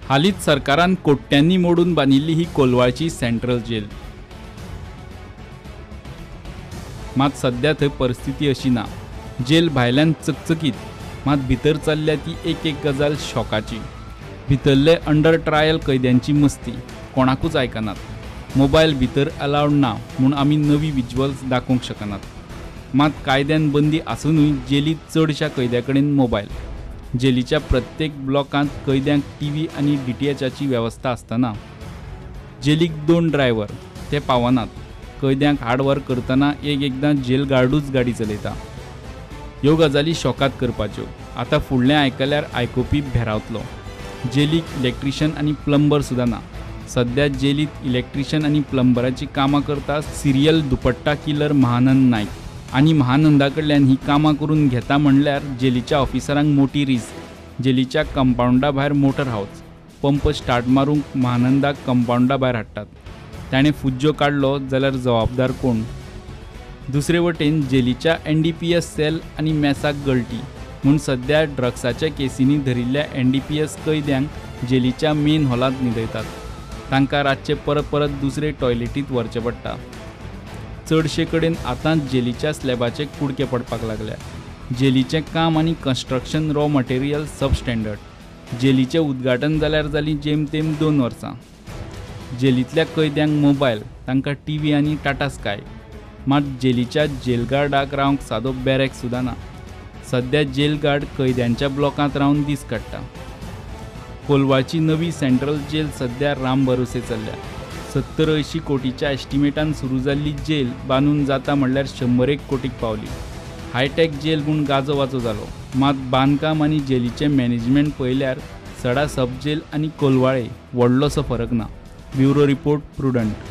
हालींच सरकारान कोट्यांनी मोडून बांदिल्ली ही कोलवाळची सेंट्रल जेल. मात सध्या थंय परिस्थिती अशी ना. जेल भायल्यान चकचकीत, मात भितर चल्ल्या ती एक एक गजाल शॉकाची. भितरले अंडर ट्रायल कैद्यांची मस्ती कोणाकूच आयकनात. मोबायल भितर अलावड ना म्हूण आमी नवी विज्युअल्स दाखोवंक शकनात. मात कायद्यान बंदी आसुनूय जेलींत चडश्या कैद्यां कडेन मोबायल. जेलीच्या प्रत्येक ब्लॉकांत कैद्यांक टीव्ही आनी डीटीएचाची वेवस्था आसतना जेलीक 2 ड्रायव्हर ते पावनात. कैद्यांक हाडव्हर करतना एक एकदां जेल गार्डूच गाडी चलयता. ह्यो गजाली शॉकात करपाच्यो. आतां फुडलें आयकल्यार आयकुपी भेरावतलो. जेलीक इलेक्ट्रिशियन आनी प्लंबर सुद्दां ना. सध्या जेलीत इलेक्ट्रिशियन आनी प्लंबराची कामां करता सिरियल दुपट्टा किलर महानंद नायक. आनी महानंदा कडल्यान ही कामां करून घेता म्हणल्यार जेलीच्या ऑफिसरांक मोटी रिस्क. जेलीच्या कंपावंडा भायर मोटर हावज, पंप स्टार्ट मारूंक महानंदाक कंपावंडा भायर हाडटात. ताणें फुज्जो काडलो जाल्यार जबाबदार कोण? दुसरे वटेन जेलीच्या NDPS sale आनी मेसाक गळटी म्हूण सध्या ड्रग्साच्या केसींनी धरिल्ल्या NDPS कैद्यांक जेलीच्या मेन हॉलांत न्हिदयतात. तांकां रातचे परत परत दुसरे टॉयलेटींत व्हरचें पडटा. चडशे कडेन आतांच जेलीच्या स्लॅबाचे कुडके पडपाक लागल्या. जेलीचें काम आनी कन्स्ट्रक्शन रॉ मटेरियल सबस्टँडर्ड. जेलीचें उद्घाटन जाल्यार जालीं जेमतेम 2 वर्सां. जेलींतल्या कैद्यांक मोबायल, तांकां टीव्ही आनी टाटा स्काय. मात जेलीच्या जेलगार्डाक रावंक सादो बॅरेक सुद्दां ना. सध्या जेलगार्ड कैद्यांच्या ब्लॉकांत रावन दीस काडटा. कोलवाळची नवी सेंट्रल जेल सध्या राम भरोसे चल्ल्या. 70-80 कोटीच्या एस्टिमेटान सुरू जाल्ली जेल बांदून जाता म्हणल्यार 101 कोटीक पावली. हायटॅक जेल म्हूण गाजोवाजो जालो. मात बांदकाम आनी जेलीचें मॅनेजमेंट पळयल्यार सडा सब जेल आनी कोलवाळे व्हडलोसो फरक ना. Bureau report, Prudent.